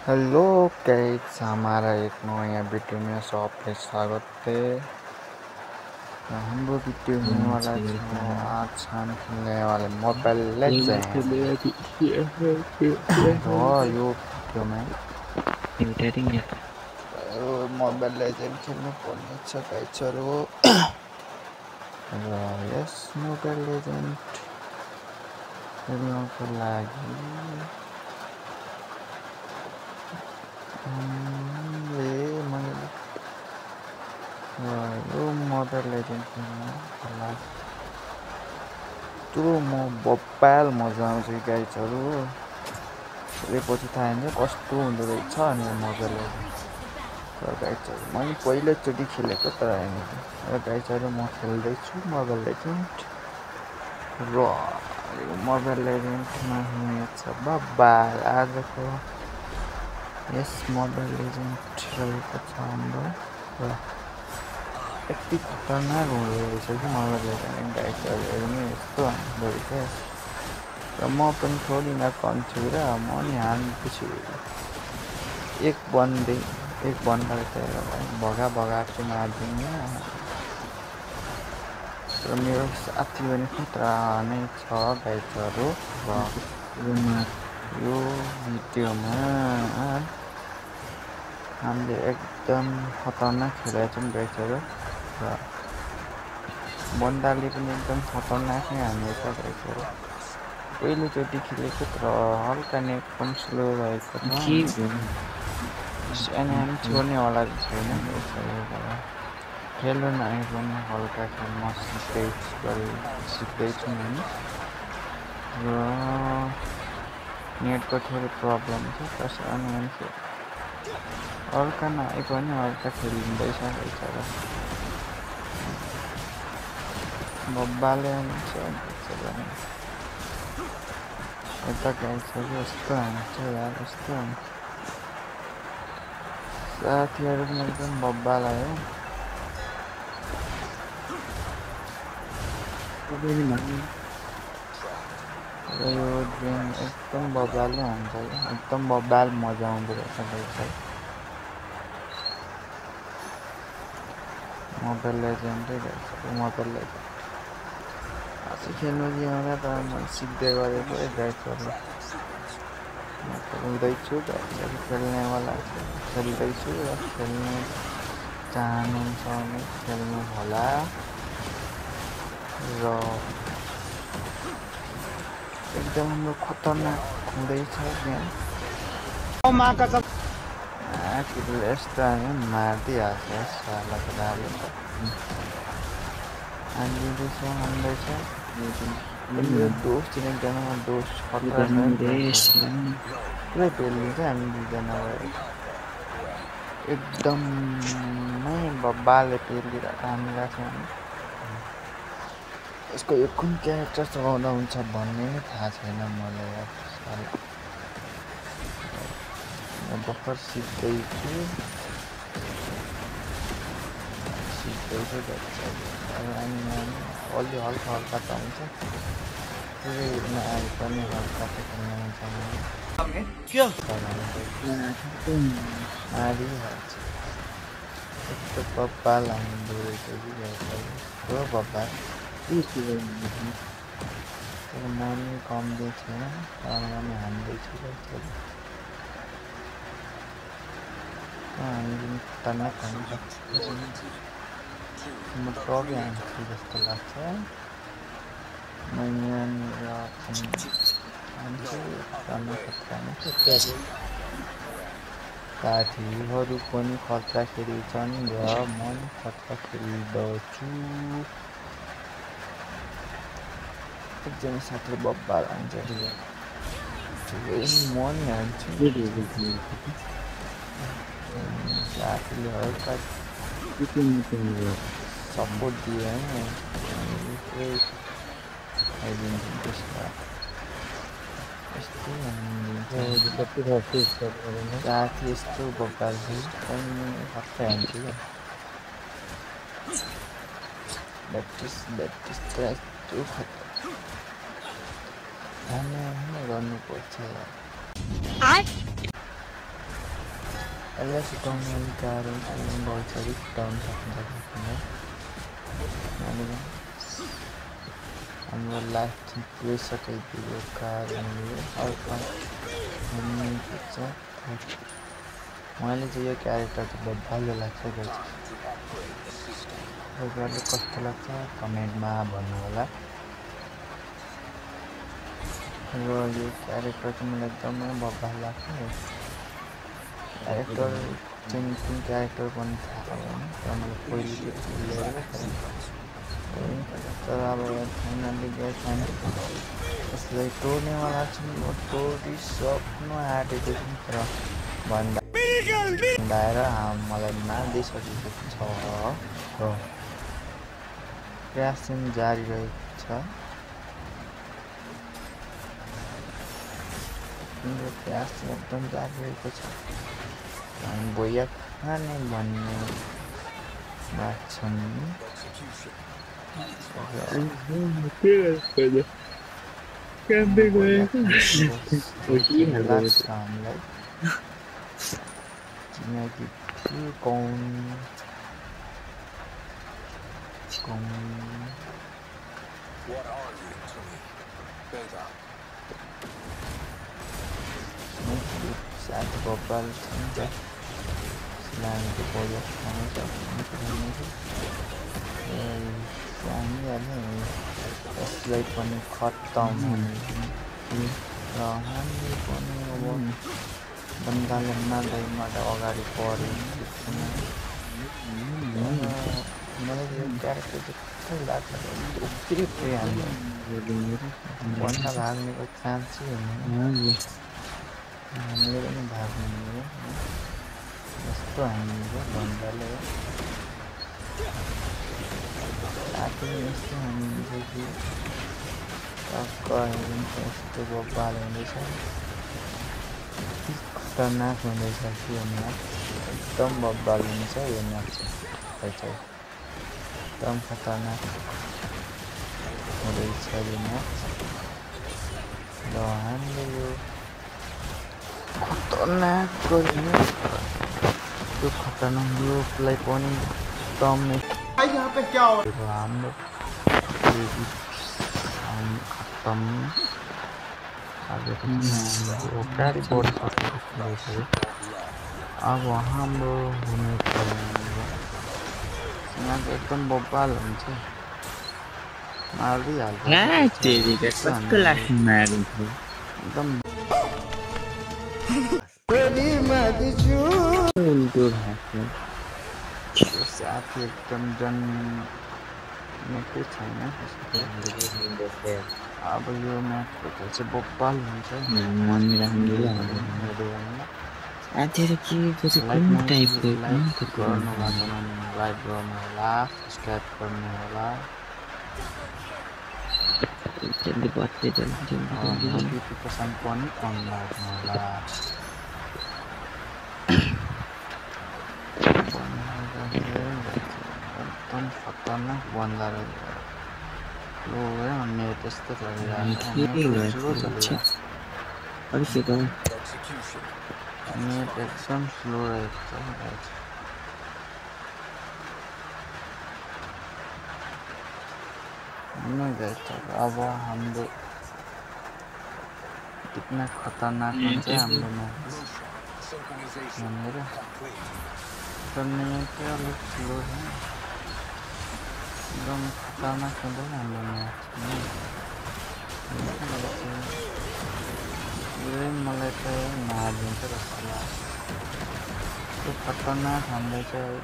Hello guys, हमारा एक नया वीडियो में सबका स्वागत है। हाम्रो वीडियो होने वाला है आज हम खेलने वाले मोबाइल लेजेंड र यो भिडियो में मोबाइल लेजेंड खेल्नु पर्ने छ गाइसहरु र यस मोबाइल लेजेंड खेल्नको लागि यो मोबाइल लेजेंड खेल्नु त्यो मोबाइल मजा आउँछ गाइसहरु खेलेपछि थाहा हुन्छ कस्तो हुँदो रहेछ अनि मोबाइल लेजेंड गाइसहरु मैले पहिलोचोटि खेलेको तर हैन गाइसहरु म खेल्दै छु मोबाइल लेजेंड र यो मोबाइल लेजेंडमा हुनेछ बब्बाल आजको यस मोबाइल लेजेंड रहेको छ हाम्रो र यति खतरनाक हुँदो रहेछ कि मोबाइल लेजेंड गाइसहरु नि यस्तो हुँदो रहेछ र म पनि थोडी न कन्छु र म नि हान्छु एक बन्दा चाहिँ भगाएको मार्दिनु र मेरो साथी पनि खतरा नै छ गाइसहरु र यो भिडियोमा हामीले एकदम खतरनाक खेलेका छौं गाइसहरु र बन्दाले पनि एकदम खतरनाक नै हानेछ गाइसहरु पहिलोचोटि खेलेको तर हल्का नेट पनि स्लो भएको छ अनि हामी छोड्नेवाला छैन गाइसहरु खेल्नु नआए पनि हल्का खेल्न सिक्दैछौँ हामी र नेटको थोरै प्रब्लम छ त्यसै अनि मान्छे हल्का नआए पनि हल्का खेलिँदैछ गाइसहरु बब्बाले हुन्छ यता गाइसहरु यस्तो हान्छ यार यस्तो साथीहरु पनि एकदम बब्बाल आयो र यो गेम एकदम बब्बालै हुन्छ एकदम बब्बाल मजा आउँदो रहेछ गाइसहरु मोबाइल लेजेंड मोबाइल लेजेंड आज खेल्नु दिएन तर म सिक्दै गरेको गाइसहरु म खेल्दैछु गाइसहरु खेल्नेवाला खेल्दैछु र खेल्नु चाहनुहुन्छ भने खेल्नु होला र एकदम हाम्रो खतरनाक हुँदैछ गेम केटीले यस्तो हामी मारिदिइहाल्छ सालाको दाले हान्दैछ यो दोष चिनेकजनामा दोष खतरा छ पुरै पेलिन्छ हामी दुईजना एकदमै बब्बाले पेलिरहेको हामीलाई छ यसको यो कुन क्यारेक्टर चलाउँदा हुन्छ भन्ने थाहा छैन मलाई भर्खर सिक्दैछु अलि हल्का त हुन्छ पुरै नआए पनि हल्का त हारिहाल्छ यस्तो बब्बाल हान्दो रहेछ कि हो बब्बाल तर म नि कम्ती छैन तर म नि हान्दैछु हामी खतरनाक हुन्छ म टगै हान्छु जस्तो लाग्छ म यहाँनिर हान्छु साथीहरू पनि खतरा खेल्छन् र म नि खतरा खेल्दछु एकजना साथीले बब्बाल हान्छ म नि हान्छु साथीले हल्का सपोर्ट दियो भने आइदिन्छौँ त्यसमा साथी यस्तो बब्बाल पनि खतरा हान्छु क्या यस्तो खतरा गर्नुपर्छ यसलाई सिकाउनु अलिक गाह्रो छ अलिक टाइम सकिन्छ हाम्रो लाइफ चाहिँ पुरै सकाइदियो कारणले हल्का हुनुपर्छ मैले चाहिँ यो क्यारेक्टर चाहिँ बहुत भालो लाग्छ तपाईँहरूले कस्तो लाग्छ कमेन्टमा भन्नु होला र यो क्यारेक्टर चाहिँ मलाई एकदमै बब्बाल लाग्छ क्यारेक्टर चाहिँ कुन क्यारेक्टर पनि थाहा भएन तर मैले पहिले तर अब फाइनली गयो यसलाई तोड्नेवाला छु म तोडिसक्नु आँटेको छु तर भन्दाएर मलाई मार्दैसकेको छ र प्रयास चाहिँ जारी रहेको छ मेरो प्रयास चाहिँ एकदम जारी रहेको छ हामी भैया खाने भन्ने बात छ नि हामीलाई किनकि कौन साथ बब्बाल छ लानेको बजार खान यसलाई पनि खत्तम र हामीले पनि अब बन्दाले मार्दै अगाडि बढ्यौँ मलाई यो क्यारेक्टर चाहिँ कस्तो लाग्छ फेरि हाम्रो भन्दा भाग्नेको चान्स चाहिँ हुँदैन हामीले पनि भाग्नु हो यस्तो हामीले भन्दाले साथै यस्तो हुन्छ कि टक्क यस्तो बब्बाल हुँदैछ खतरनाक हुँदैछ कि यो म्याच एकदम बब्बाल हुन्छ यो म्याच चाहिँ एकदम खतरनाक हुँदैछ यो म्याच र हामीले यो खतरनाक गरिने त्यो खतरनाक ग्रुपलाई पनि एकदमै हाम्रो खत्तम गाडी बढिसकेको अब हाम्रो हुने यहाँ एकदम बब्बाल हुन्छ मारिदिइहाल्छ एकदम साथी एकदम जन्मेकै छैन अब यो म्याचको चाहिँ बब्बाल हुन्छ गर्नु लाइक गर्नु होला सब्सक्राइब गर्नु होला नोटिफिकेसन पनि अन राख्नु होला एकदम खतरनाक बन्दा रहेछ लो नेट यस्तो चलिरहेको नेट एकदम स्लो रहेको छ अब हाम्रो कितना खतरनाक हुन्छ हाम्रो म्याच भनेर नेट अलिक स्लो छ एकदम खतरनाक हुँदैन हाम्रो म्याच मलाई त मारिदिन्छ जस्तो लाग्छ त्यो खतरनाक हाम्रो चाहिँ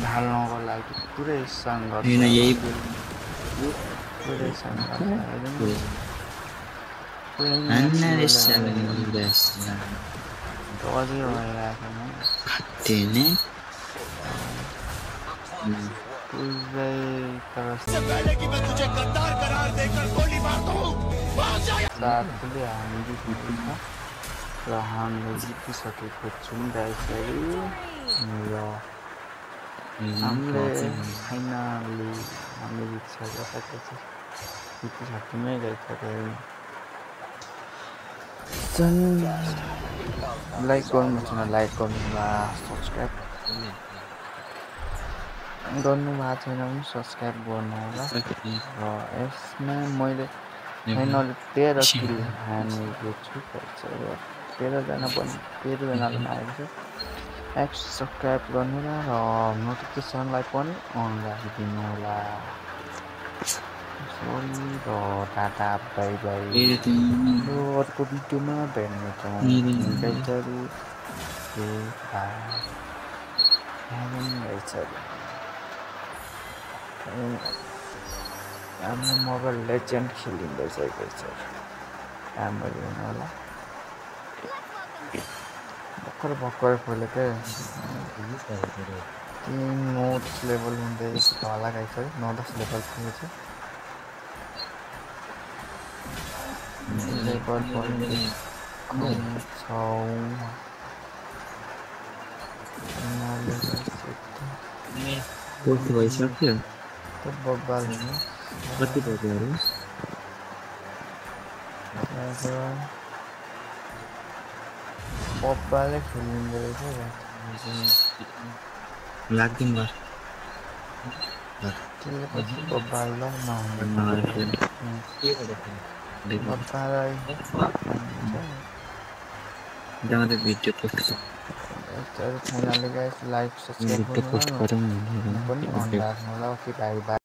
ढाल्नको लागि पुरै सङ्घर्ष र हामीले जितिसकेको छौँ गाइसहरू र हामीले फाइनली हामी जित्छ सकेपछि जितिसक्नुमै गइसक्यो लाइक गर्नु छैन लाइक गर्नु होला सब्सक्राइब गर्नु भएको छैन भने सब्सक्राइब गर्नु होला र यसमा मैले फाइनल 13 किल हानेको छु 13जनाले मारेको छु सब्सक्राइब गर्नु होला र नोटिफिकेसनलाई पनि अन राखिदिनु होला सरी र टाटा बाई बाई अर्को भिडियोमा भेट्नेछौँ हाम्रो मोबाइल लेजेन्ड खेलिँदैछ राम्रो हुनु होला भर्खर खोलेको 3 नोट्स लेभल हुँदैछ होला गाइस 9-10 लेभल पुगेछ लेभल पनि पोस्ट भइसक्यो बब्बाल कति बज्यो बब्बाले खेलिँदो रहेछ लाग्दैन त्यसले पछि बब्बाल नहुने बब्बालाई जाँदै video post finally guys like subscribe गर्नु पनि अन राख्नु होला ओके बाई बाई